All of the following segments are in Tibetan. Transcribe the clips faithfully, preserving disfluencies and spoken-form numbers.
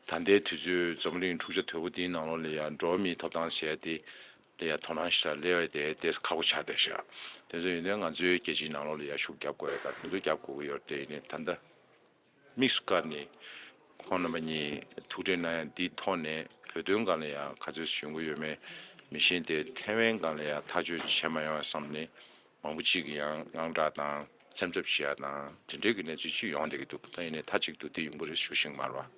ད་ལྟའི་དུས་ཚོད་འཛམ་བུ་གླིང་འཁྲུག་ཆ་དོད་པོ་འདིའི་ནང་ལོགས་ལ་ཡང་འགྲོ་བ་མིའི་ཐོབ་ཐང་ཟེར་ཡ་དེ་ལ་ཡང་དོ་སྣང་ཞེ་དྲག་སླེབས་ཡ་དེ་ཏོག་ཙམ་ཁག་པོ་ཆགས་བསྡད་ཤག་དེ་ཚོ་ཡིན་དུས་ང་ཚོའི་རྒྱལ་སྤྱིའི་ནང་ལོགས་ལ་ཡང་ཤུགས་རྒྱབ་དགོས་ཡ་དང་དེ་ཚོ་རྒྱབ་དགོས་ཀྱི་ཡོད་རེད། དེ་ཡིན་ནའི་ད་ལྟ་དམིགས་སུ་བཀར་ནས་ཁོང་རྣམ་པ་གཉིས་ཐུག་འཕྲད་གནང་ཡ་འདིའི་ཐོག་ནས་བོད་དོན་སྒང་ལ་ཡང་ག་ཚོད་ཞུ་དགོས་ཡོད་མེད་མི་ཤེས། དེ་ཐའེ་ཝན་སྒང་ལ་ཡང་ཐག་གཅོད་བྱས་མ་ཡོང་བསམ་ནས་མང་པོ་ཅིག་གིས་ཡང་དངངས་སྐྲག་དང་སེམས་འཚབ་བྱེད་ཡ་དང་དེ་འདྲའི་གི་གནས་ཚུལ་ཅིག་ཡོང་བསྡད་ཀྱི་འདུག་ད་ཡིན་ནའི་མཐའ་གཅིག་ཏུ་དེ་ཡོང་གི་རེད་ཞུ་ཞིག་མ་རེད་བ།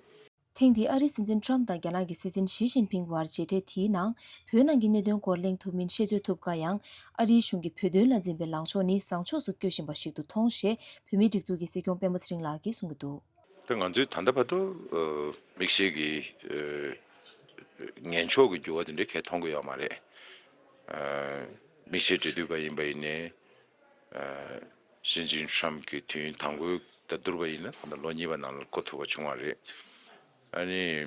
ཐེངས་འདིའི་ཨ་རིའི་སྲིད་འཛིན་ཊམ་དང་རྒྱ་ནག་གི་སྲིད་འཛིན་ཞི་ཅིན་ཕིང་དབར་མཇལ་འཕྲད་དེའི་ནང་བོད་ནང་གི་གནད་དོན་སྐོར་གླེང་ཐུབ་མིན་ཤེས་ཚོད་ཐུབ་དཀའ་ཡང་། ཨ་རིའི་གཞུང་གིས་བོད་དོན་ལ་འཛིན་པའི་ལངས་ཕྱོགས་ནི་བཟང་ཕྱོགས་སུ་བསྐྱོད་བཞིན་པ་ཞིག་ཏུ་མཐོང་ཞེས་བོད་མིའི་སྒྲིག་འཛུགས་ཀྱི་སྲིད་སྐྱོང་སྤེན་པ་ཚེ་རིང་ལགས་ཀྱིས་གསུང་གི་འདུག་ད་ང་ཚོས་ད་ལྟ་བར་དུ་ཨ་དམིགས་བསལ་གྱི་ཨ་ངན་ཕྱོགས་ཀྱི་འགྱུར་བ་དེ་འདྲ་གང་ཡང་མཐོང་གི་ཡོད་མ་རེད། ཨ་དམིགས་བསལ་འབྲེལ་མཐུད་པ་ཡིན་པ་ཡིན་ནའི། ཨ་སྲིད་འཛིན་ཊམ་གྱི་དུས་ཡུན་དང་པོའི་ད་བསྡུར་བ་ཡིན་ན་ད་ལོ་གཉིས་པ་ནང་ལ་བསྐོ་ཐུབ་པ་བྱུང་བ་རེད། ཨ་ནི་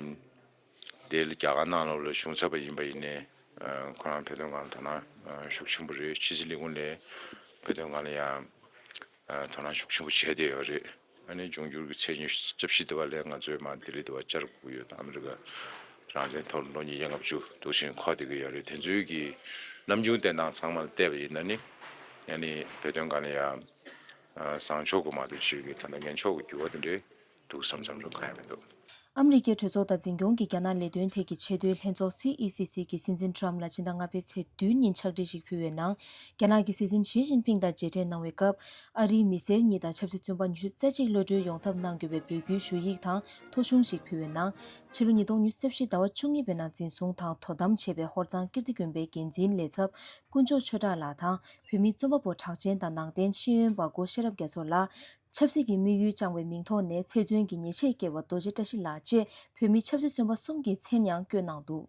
དེ་ལ་རྒྱ་གར་ནང་ལོགས་ལ་བྱུང་ཚར་བ་ཡིན་པ་ཡིན་ནའི་ཨ་ཁོ་རང་བོད་དོན་སྒང་ལ་དོ་སྣང་ཨ་ཤུགས་ཆེན་པོ་རེད། ཕྱི་སྲིད་ལས་ཁུངས་ནས་བོད་དོན་སྒང་ལ་ཡང་ཨ་དོ་སྣང་ཤུགས་ཆེན་པོ་བྱས་བསྡད་ཡོད་རེད། ཨ་ནི་འབྱུང་འགྱུར་གྱི་ཚེས་ཉི་ཤུ་རྩ་བཞི་དེ་བ་ལས་ང་ཚོས་མར་ལྡི་ལི་དེ་བ་བཅར་དགོས་ཀྱི་ཡོད། ཨ་མི་རི་ཀ་རང་བཙན་ཐོག་ལ་ལོ་ཉིས་བརྒྱ་ལྔ་བཅུ་འདུག་བཞིན་འཁོར་བསྡད་ཀྱི་ཡོད་རེད། དེ་ཚོའི་གི་རྣམ་འགྱུར་བསྟན་སྟངས་ཚང་མ་ལ་བལྟས་པ་ཡིན་ན་ནི་ཨ་ནི་བོད་དོན་སྒང་ལ་ཡང་བཟང་ཕྱོགས་ཀྱི་མ་གཏོགས་ཕྱིའི་གི་ད་ལྟ་ངན་ཕྱོགས་ཀྱི་འགྱུར་བ་དེ་འདྲའི་འདུག་བསམ་བསམ་རུ་གང་ཡང་མི་འདུག་ཨ་མི་རི་ཀའི་གྲོས་ཚོགས་དང་འཛིན་སྐྱོང་གི་རྒྱ་ནག་ལས་དོན་ཐད་ཀྱི་ཆེས་མཐོའི་ལྷན་ཚོགས་སི་ཨི་སི་སི་གིས་སྲིད་འཛིན་ཊམ་ལ་ཕྱི་ཟླ་ལྔ་པའི་ཚེས་བདུན་ཉིན་ཕྱག་བྲིས་ཤིག་ཕུལ་བའི་ནང་། རྒྱ་ནག་གི་སྲིད་འཛིན་ཞི་ཅིན་ཕིང་དང་མཇལ་འཕྲད་གནང་བའི་སྐབས། ཨ་རིའི་མི་སེར་གཉིས་དང་ཆབ་སྲིད་བཙོན་པ་ཉི་ཤུ་རྩ་གཅིག་གློད་གྲོལ་ཡོང་ཐབས་གནང་དགོས་པའི་འབོད་སྐུལ་ཞུ་ཡིག་དང་ཐོ་གཞུང་ཞིག་ཕུལ་བའི་ནང་། ཕྱི་ལོ་ཉིས་སྟོང་ཉི་ཤུ་རྩ་བཞི་ཟླ་བ་བཅུ་གཉིས་པའི་ནང་འཛིན་བཟུང་དང་དོ་དམ་བྱས་པའི་ཧོར་གཙང་ཀིརྟི་དགོན་པའི་འགན་འཛིན་ལས་ཚབ་དཀོན་མཆོག་ཆོས་གྲགས་ལགས་དང་། བོད་མི་རྩོམ་པ་པོ་གྲགས་ཅན་དང་ནང་བསྟན་ཤེས་ཡོན་པ་སྒོ་ཤེས་རབ་རྒྱ་མཚོ་ལགས། ཆབ་སྲིད་ཀྱི་དམིགས་ཡུལ་བཅངས་པའི་མིང་ཐོག་ནས་ཚེ་བཙོན་གྱི་ཉེས་ཆད་བཀལ་བ་རྡོ་རྗེ་བཀྲ་ཤིས་ལགས་བཅས་བོད་མི་ཆབ་སྲིད་བཙོན་པ་གསུམ་གྱི་མཚན་ཡང་བཀོད་གནང་འདུག་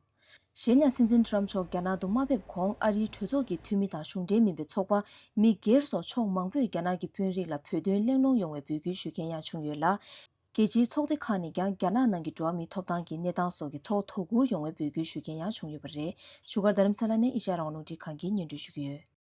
གཞན་ཡང་སྲིད་འཛིན་ཊམ་མཆོག་རྒྱ་ནག་ཏུ་མ་ཕེབས་གོང་ཨ་རིའི་གྲོས་ཚོགས་ཀྱི་འཐུས་མི་དང་གཞུང་འབྲེལ་མིན་པའི་ཚོགས་པ་མི་སྒེར་སོགས་ཕྱོགས་མང་པོས་རྒྱ་ནག་གི་དཔོན་རིགས་ལ་བོད་དོན་གླེང་སློང་ཡོང་བའི་འབོད་སྐུལ་ཞུ་མཁན་ཡང་བྱུང་ཡོད་ལ། རྒྱལ་སྤྱིའི་ཚོགས་སྡེ་ཁག་ནས་ཀྱང་རྒྱ་ནག་ནང་གི་འགྲོ་བ་མིའི་ཐོབ་ཐང་གི་གནས་སྟངས་སོགས་ཀྱི་ཐོག་དོ་ཁུར་ཡོང་བའི་འབོད་སྐུལ་ཞུ་མཁན་ཡང་བྱུང་ཡོད་པ་རེད། བཞུགས་སྒར་རྡ་རམ་ས་ལ་ནས་ཨེ་ཤ་ཡ་རང་དབང་རླུང་འཕྲིན་ཁང་གིས་སྙན་སྒྲོན་ཞུ་གི་ཡོད།